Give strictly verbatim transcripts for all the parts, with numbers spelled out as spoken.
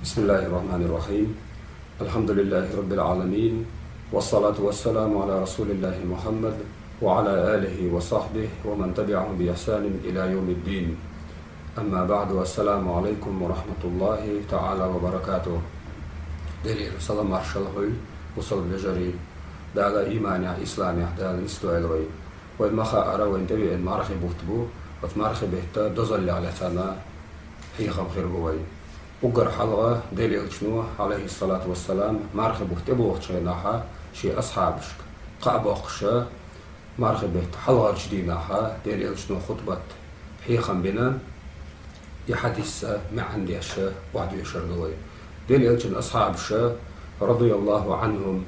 بسم الله الرحمن الرحيم. الحمد لله رب العالمين. والصلاة والسلام على رسول الله محمد وعلى آله وصحبه ومن تبعهم بإحسان إلى يوم الدين. أما بعد، والسلام عليكم ورحمة الله تعالى وبركاته. Делера салам маршалла хуьлда, бусалба вежарий, Дала иманехь, исламехь Дала нисдойла вай. Вай ма хаъара, вайн тӀевеана мархи бутт бу, оцу мархи бетта дозаллех лаьцна хьехам хир бу вай. Уггар хьалха Делан Элчано, алейхиссалату вассалам, мархи бутт тӀебогӀучу хенахь шен асхьабашка кхаъ боккхуша, мархи бетта хьалхарчу дийнахь Делан Элчано хутбат хьехам бина, и хьадис а маьӀна деш а охьадоьшур ду вай. Делан Элчан асхьабаша, радияллаху Ӏанхум,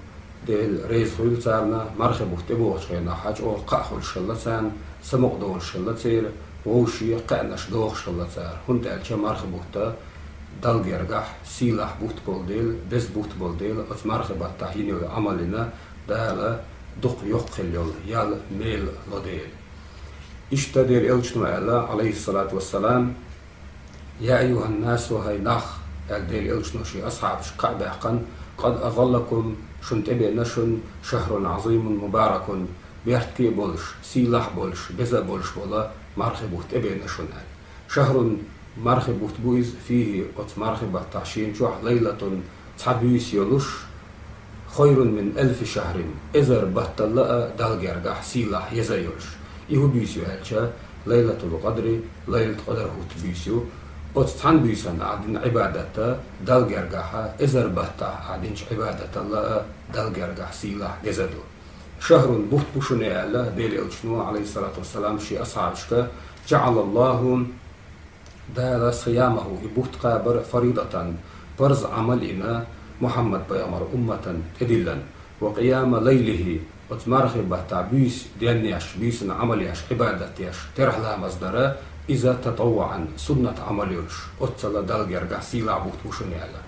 Дела реза хуьлда царна, мархи бутт тӀебогӀучу хенахь чӀогӀа кхаъ хуьлуш хилла царна, самукъа долуш хилла церан, вовшийн кхаьънаш дохуш хилла цара, хӀунда аьлча мархи бутт Далла гергахь сийлахь бутт болу дела, беза бутт болу дела, оцу мархи баттахь йина йолу Ӏамална Дала дукха йоккха хилла йолу ял, мел ло дела. Иштта Делан Элчано аьлла, алейхиссалату вассалам: «Я айюханнасу, хӀай нах», аьлла, Делан Элчано шен асхьабашка кхаъ баьккхина, «къад азаллакум, шуна тӀебеана шуна шахрун Ӏазимун мубаракун, беркате а болуш, сийлахь а болуш, беза а болуш болу мархи бутт тӀебеана шуна», аьлла. Шахрун, мархи бутт бу иза, фийхи, оцу мархи баттахь шена чохь, лайлатун, цхьа буьйса йолуш, «Хайрун мин алфи шахрин», эзар баттал а Далла гергахь сийлахь, еза а йолуш. И хӀун буьйса ю аьлча, Лайлатул-Къадри, Лайлатул-Къадр хӀутту буьйса ю. Оцу цхьана буьйсанна ахь дина Ӏибадат Далла гергахь эзар баттахь ахь динчу Ӏибадатал а Далла гергахь сийлахь, деза ду. «Шахрун», бутт бу шуна аьлла Делан Элчано, алейхиссалату вассалам, шен асхьабашка, «жаӀалаллаху», Дала, «сиямаху», и бутт кхабар, «фаридатан», парз Ӏамал йина, Мухьаммад пайхамар умматан тӀедиллина, «ва къияма лайлихи», оцу мархи баттахь буьйса денъеш, буьйсанна Ӏамал еш, Ӏибадат еш, терахь ламаз дар, иза, «татаввуӀан», суннат Ӏамал йолуш, оццал Далла гергахь сийлахь бутт бу шуна аьлла.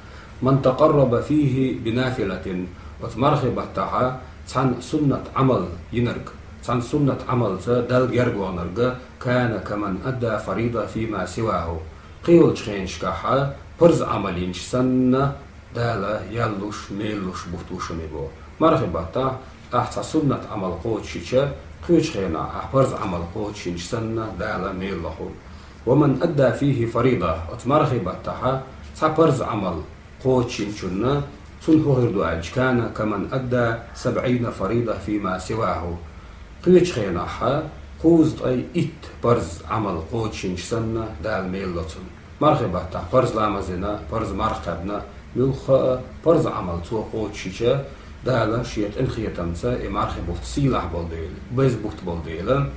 «Ман такъарраба фийхи бинафилатин», оцу мархи баттахь цхьана суннат Ӏамал йинарг, цхьана суннат Ӏамалца Далла герга ваханарг, «кана каман адда фарида фима сиваху». Кхин йолчу хенашкахь парз Ӏамал йинчу санна Дала ял луш, мел луш бутт бу шуна боху. Мархи баттахь ахь цхьа суннат Ӏамал кхочушйича, кхечу хенахь ахь парз Ӏамал кхочушйинчу санна Дала мел ло хьуна. «Ва ман адда фийхи фарида», оцу мархи баттахь цхьа парз Ӏамал кхочушйинчунна, цунна хӀун хир ду аьлча, «кана каман адда сабӀина фарида фима сиваху». Кхечу хенахь кхузткъе итт парз Ӏамал кхочушйинчу санна Дала мел ло цунна. Мархи баттахь парз ламаз дина, парз марха кхаьбна, муьлхха а парз Ӏамал цо кхочушйича, Дала шен къинхетамца и мархи бутт сийлахь болу дела, беза бутт болу дела,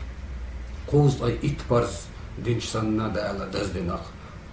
кхузткъе итт парз динчу санна Дала даздина-кх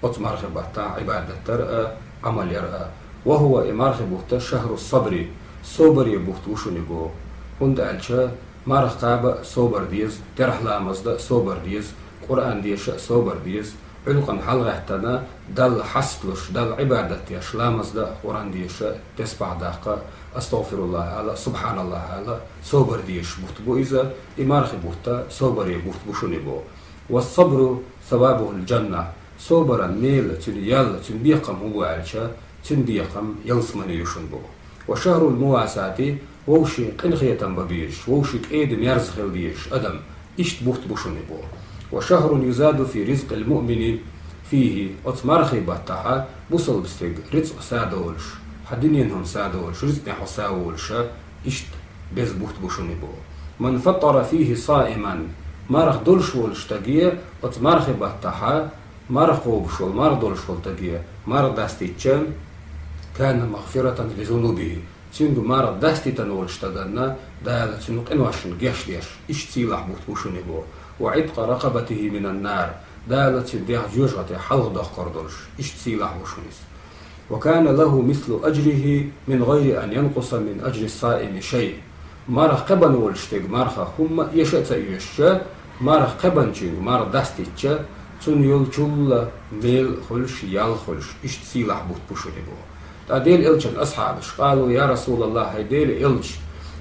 оцу мархи баттахь Ӏибадат дар а, Ӏамал яр а. «Ва хӀува», и мархи бутт, «шахру сабри», собаре бутт бу шуна боху. ХӀунда аьлча марха кхаба а собар деза, терахь ламаз дан а собар деза, Къуръан деша а собар деза, Ӏуьлкъана хьалагӀаьттина, Далла хьасталуш, Далла Ӏибадат деш, ламаз дан а, Къуръан деша а, тесбахь даккха а, астагӀфируллахӀ ала а, субхьаналлахӀ ала а, собар дезаш бутт бу иза, и мархи бутт собаре бутт бу шуна боху. «Ва сабру савабухул джанна». Собаран мела, цуьнан ял, цуьнан бекхам хӀун бу аьлча, цуьнан бекхам ялсамани ю шуна боху. «Ва шахрул мувасати», вовшийн къинхетам бан безаш, вовшийн кӀеда-мерза хила дезаш адам, иштта бутт бу шуна боху. «Ва шахрун юзаду фи ризкъил муъмини фийхи», оцу мархи баттахь бусалба стеган рицкъ садолуш, хьан дуьненан хӀума садолуш, рицкъанехь хьо саволуш, иштта беза бутт бу шуна боху. «Ман фаттара фийхи саиман», марха долуш волу стаге оцу мархи баттахь, марха кхобуш волу, марха долуш волу стаге марха дастийча, «кана магфиратан ли зунубихи», цуьнга марха дастийтина волчу стаганна Дала цуьнан къиношна гечдеш, иштта сийлахь бутт бу шуна боху. «Ва итка ракъабатихи минан нар», Дала цуьнан дегӀ жоьжахатех хьалхадоккхур долуш, иштта сийлахь бу шуна иза. «Ва кана лаху мислу аджрихи мин гӀайри ан янкъуса мин аджри саими шай». Марха кхаьбна волчу стеган марха хӀумма а эша а ца оьшуш, марха кхаьбначуьнга марха дастийча, цунна йолчул а мел хуьлуш, ял хуьлуш, иштта сийлахь бутт бу шуна боху. Ткъа Делан Элчан асхьабаш: «Къалу, я РасулаллахӀ, хӀай Делан Элча,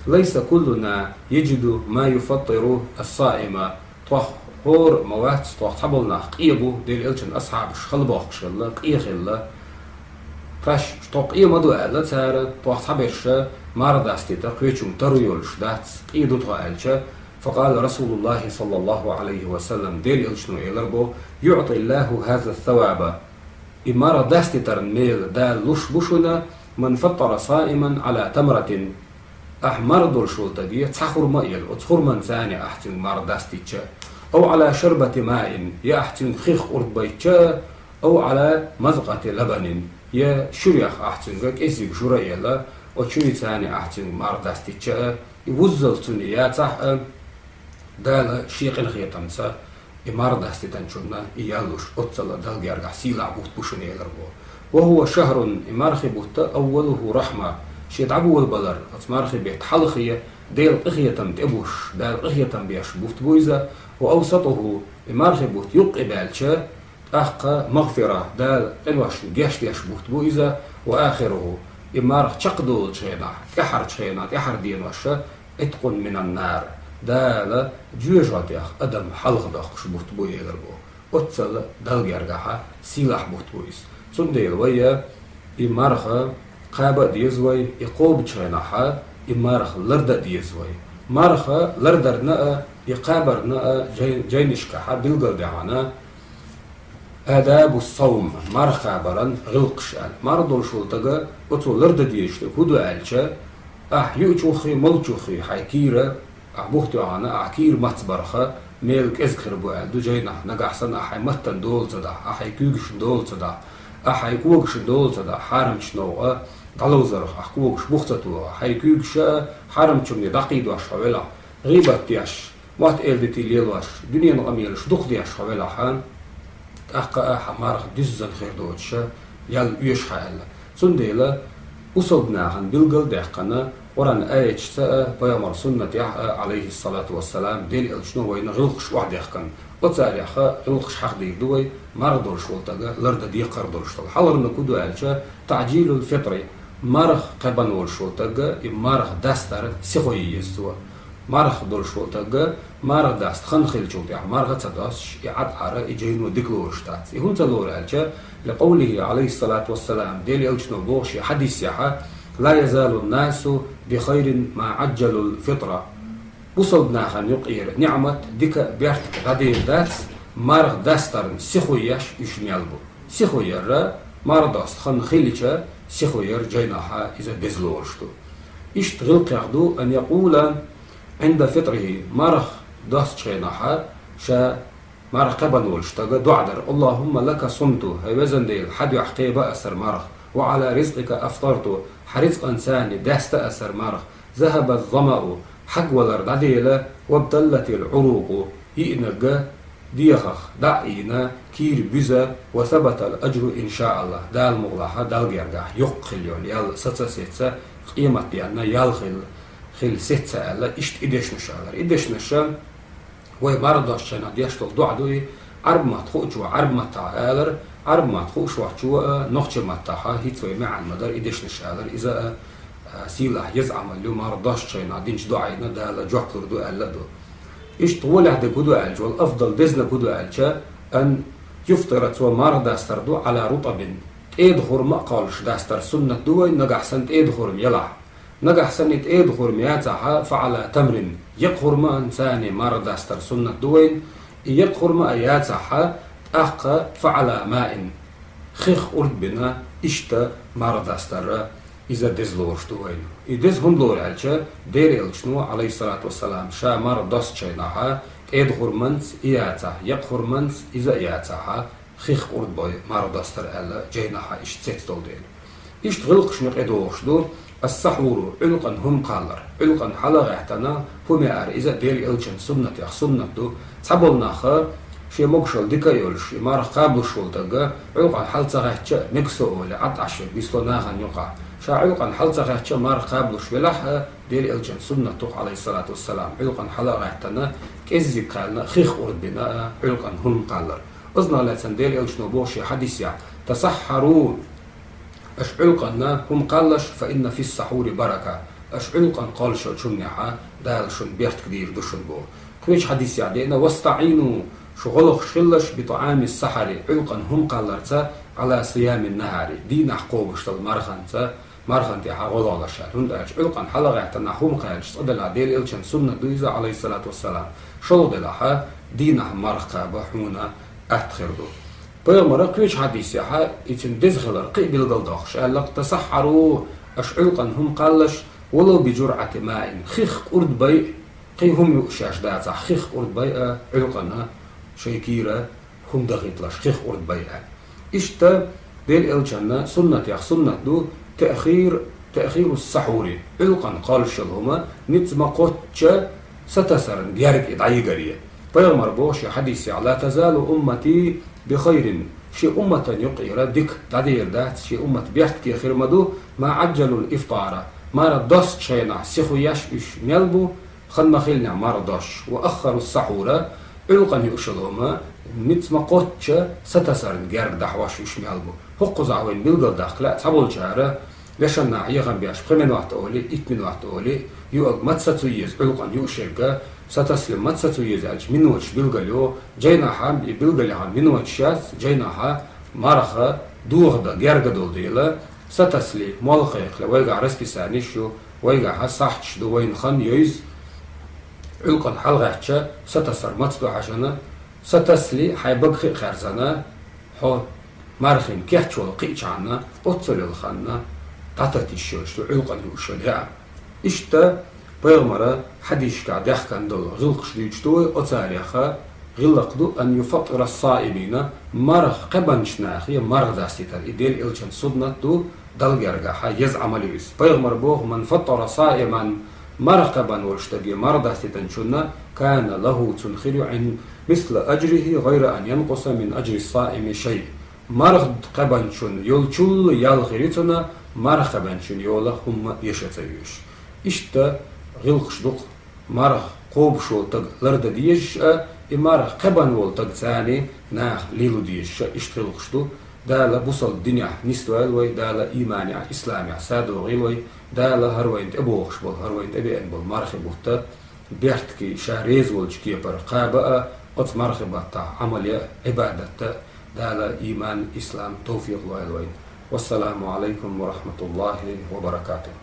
лайса куллуна яджиду ма юфаттиру ас-саима». Тхох хӀора а ма вац, тхох цхьаболу нах къе бу, Делан Элчан асхьабаш хала бохкуш хилла, къе хилла. Тхаш тхо къе ма ду аьлла цара, тхох цхьаберш марха дастийта кхечунга таро йолуш дац, къе ду тхо аьлча, فقال رسول الله صلى الله عليه وسلم, Делан Элчано элар бо: يعطي الله هذا الثواب, и марха дастийтаран мел Дала луш бу шуна, من فطر صائما على تمرة, ахь марха долуш волу стаге цхьа хурма а елла, оцу хурманца ахь цуьнга марха дастийча, أو على شربة ماء, я ахь цуьнга хих къурд байтча, أو على مذقة لبن, я шуьрех ахь цуьнга кӀеззиг шура а елла, оцу шуьрица ахь цуьнга марха дастийча а, и вуззалц цунна яцахь а, Дала шен къинхетамца и марха дастийтинчунна и ял луш, оццул Далла гергахь сийлахь бутт бу шуна элар бо. وهو شهر, и мархи бутт, أوله رحمة, шен дӀаболабалар, оцу мархи бетта хьалхе Делан къинхетам тӀебуссуш, Дала къинхетам беш бутт бу иза, وأوسطه, и мархи бутт юккъе баьлча, тӀаккха مغفرة, Дала къиношна гечдеш бутт бу иза, وآخره, и марха чекхдолучу хенахь, тӀаьхьарчу хенахь, тӀаьхьара денош, عتق من النار, Дала жоьжахатех адам хьалхадоккхуш бутт бу элар бо. Оццул Далла гергахь сийлахь бутт бу иза. Цундела вай и марха кхаба а деза вай, и кхобучу хенахь и марха ларда а деза вай. Марха лардарна а, и кхабарна а жай-, жайнашкахь билгалдаьхна, آداب الصوم, марха кхабаран гӀиллакхаш аьлла. Марха долуш волу стага оцо лардан дезаш дерг хӀун ду аьлча, ахь юучух а, молучух а хьайн кийра, ахь бух тоьхна, ахь кийра мацбарх мел кӀезиг хир бу аьлла ду жайнахь. Нагахь санна ахь хьайн маттана дола ца дахь, ахь хьайн куьйгашна дола ца дахь, ахь хьайн когашна дола ца дахь, хьарамчу новкъа дӀаловзарх ахь когаш бух ца тоха, хьайн куьйгаш а хьарамчунна дӀакхийдош хьо велахь, гӀийбат деш, мотт-эладитий лелош, дуьненан къамелаш дукха деш хьо велахь, тӀаккха а хьан марха дуьззина хир доцуш ял оьшу хьан аьлла. Цундела бусалба нахана билгал а даьккхина, Къуръан аяташца а, пайхамаран суннатехь а, Ӏалайхиссалату вассалам, Делан Элчано вайна гӀиллакхаш охьадехкина. Оцарех гӀиллакхаш хьахдийр ду вай, марха долуш волу стага лардан декхар долуш долу. Хьалхарниг хӀун ду аьлча, تعجيل الفطر, марха кхаьбна волуш волу стага и марха дастар сихо е еза цо. Марха долуш волу стага марха даста хан хиллачул тӀаьхьа марха ца достуш, и Ӏад Ӏара, и жайно дика лоруш дац. И хӀунда ца лору аьлча, لقوله عليه الصلاة والسلام, Делан Элчано боху шен хьадисехь: لا يزال الناس بخير ما عجلوا الفطر. Бусалба нахана юкъера ниӀмат дика а, бертиг а дӀадер дац, марха дастарна сихо еш уьш мел бу. Сихо яр, марха доста хан хилча, сихо яр жайнахь иза деза лоруш ду. Иштта гӀиллакхех ду, أن يقول عند فطره, марха достучу хенахь ша марха кхаьбна волуш стага доӀа дар: اللهم لك صمت, хӀай везан Дела, хьан дуьхьа кхаьба аса хӀара марха, وعلى رزقك أفطرت, хьан рицкъанца даьста аса хӀара марха, ذهب الظمأ, хьагвалар дӀаделла, وابتلت العروق, йиънарг дехах дӀа а ийна, кийра буьза, وثبت الأجر إن شاء الله, Дала мукъалахь, Далла гергахь йоккха хила йолу ял саца а сеца, къематденна ял хила, хила сеца аьлла, иштта и дешнаш алар. И дешнаш вай марха достучу хенахь деш долу доӀа ду и, Ӏарб матта хуучо Ӏарб маттахь алар, Ӏарб матта хууш вахчо а, нохча маттахь а, хӀинца вай маьӀна ма дара и дешнаш алар, иза а, а, сийлахь еза Ӏамал ю, марха достучу хенахь динчу доӀина Дала жоп лур ду аьлла а ду. Иштта гӀолехь дерг хӀун ду аьлча, вала афдал дезнарг хӀун ду аьлча, أن يفطر, цо марха дастар ду, على رطب, тӀеда хурма а кхоллуш дастар суннат ду вайн, нагахь санна тӀеда хурма елахь. Нагахь санна и тӀеда хурма яцахь, فعلى تمر, екха хурманца марха дастар суннат ду вайн, и екха хурма а яцахь, тӀаккха فعلى ماء, хих къурд бина, иштта марха дастар иза деза лоруш ду вайна. И деза хӀунда лору аьлча, Делан Элчано, Ӏалайхиссалату вассалам, ша марха достучу хенахь, тӀеда хурманца и яцахь, екха хурманца иза а яцахь, хих къурд бой марха достар аьлла, жайнахь иштта цецдолу дела. Иштта гӀиллакхашна юкъа догӀуш ду السحور, Ӏуьлкъана хӀума кхаллар. Ӏуьлкъана хьала а гӀаьттина, хӀума яар, иза а Делан Элчан суннатех суннат ду. Цхьаболу нах, шен могушалла дика а йолуш, и марха кхаблуш волу стага, Ӏуьлкъана хьала ца гӀаьттича а мега со олий, Ӏад Ӏаш верг, нисло нахана юкъахь. Ша Ӏуьлкъана хьала ца гӀаьттича а марха кхаблуш велахь а, Делан Элчан суннат ду-кх, Ӏалайхиссалату вассалам, Ӏуьлкъана хьала а гӀаьттина, кӀеззиг кхаьллина, хих къурд бина а, Ӏуьлкъана хӀума кхаллар. Оцунах лаьцна Делан Элчано боху шен хьадисехь: تسحروا, аша Ӏуьлкъанна хӀума кхаллалаш, فإن في السحور بركة, аша Ӏуьлкъанна кхоллуш йолчу хӀуманехь Дала шуна бертиг дийр ду шуна боху. Кхечу хьадисехь деана: واستعينوا, шу гӀо лохуш хилалаш, بطعام السحر, Ӏуьлкъанна хӀума кхалларца, Ала сиямин нахари, дийнахь кхобуш долу марханца, мархан тӀехьа гӀолгӀалаш аьлла. ХӀунда аьлча Ӏуьлкъана хьалагӀаьттина хӀума кхаьллича цкъа делахь, Делан Элчан суннат ду иза, Ӏалайхиссалату вассалам. ШолгӀа делахь, дийнахь марха кхаба хьуна атта хир ду. Пайхамара кхечу хьадисехь, и цуьнан деза хилар кхин а билгалдоккхуш аьлла: «Тасаххьару, аша Ӏуьлкъана хӀума кхаллалаш, валав би журъати маин, хих кӀурд байа, кхин хӀума юуш шаьш дацахь, хих кӀурд байа Ӏуьлкъана шайн кийра хӀума дахийталаш, хих кӀурд байа». Иштта Делан Элчанна суннатех суннат ду таъхир, таъхиру сахьури, Ӏуьлкъана кхоллуш йолу хӀума ницкъ ма кхоччу сатасарна герга и дӀайигаре. Пайхамара боху шен хьадисехь: «Ла тазалу уммати би хайрин». Шен умматан юкъара дика дӀадер дац, шен уммат бертке хир ма ду, ма Ӏаджалул ифтара, марха доссучу хенахь сихуьйш уьш мел бу, хан ма хиллехь марха доссуш, ва аххару сахьура, Ӏуьлкъана юуш йолу хӀума ницкъ ма кхоччу сатасарна герга дахьош уьш мел бу. ХӀокхузахь вайна билгалдаккха лаьа цхьаболчара, вешан нах хьехам беш, пхи минот олий, итт минот олий, юург маца ца еза Ӏуьлкъана юуш ерг, сатасале маца ца еза аьлча, миноташ билгалйо, жайнахьа и билгалъяхьан миноташ яц, жайнахьа марха дохадан герга долу дела, сатасале молла кхайкхале, вайгахь расписаниш ю, вайгахьа сахьташ ду, вайна хан йойза, Ӏуьлкъана хьалагӀаьттича, сатасар маца ду хьажана, сатасале хьайн бага хи а хаьрзана, хьо мархин кечвала кхиъчхьана, оццул йолу ханна дӀататта йиш йолуш ду Ӏуьлкъана юуш йолу яа. Иштта пайхамара хьадисашкахь даьхкина долу гӀиллакхаш дуьйцуш ду вай, оцарех гӀиллакх ду: ан юфаттира ссаимина, марха кхаьбначу нахе марха дастийтар. И Делан Элчан суннат ду, Далла гергахьа еза Ӏамал ю иза. Пайхамара боху: «Ман фаттара саиман», марха кхаьбна волчу стаге марха дастийтинчунна, «кана лаху», цунна хир ю, «мисла аджрихи, гайра ан янкъуса мин аджри ссаими шай». Марха кхаьбначун йолчул ял хир ю цунна, марха кхаьбначун йола хӀумма эша ца йоьшу. Иштта гӀиллакхаш ду-кх марха кхобуш волу стаг лардан дезаш а, и марха кхаьбна волу стаг царний наха лело дезаш а, иштта гӀиллакхаш ду. Дала бусалба динехь нисдойла вай, Дала ийманехь, исламехь садогӀийла вай, Дала хӀара вайна тӀебогӀуш болу, хӀара вайна тӀебеана болу мархи бутт бертке, ша реза волчу кепара кхаба а, оцу мархи баттахь Ӏамал ян а, Ӏибадат дан а Дала ийман, ислам тавфикъ лойла вайна. Вассаламу алайкум ва рахматуллахи ва баракатух.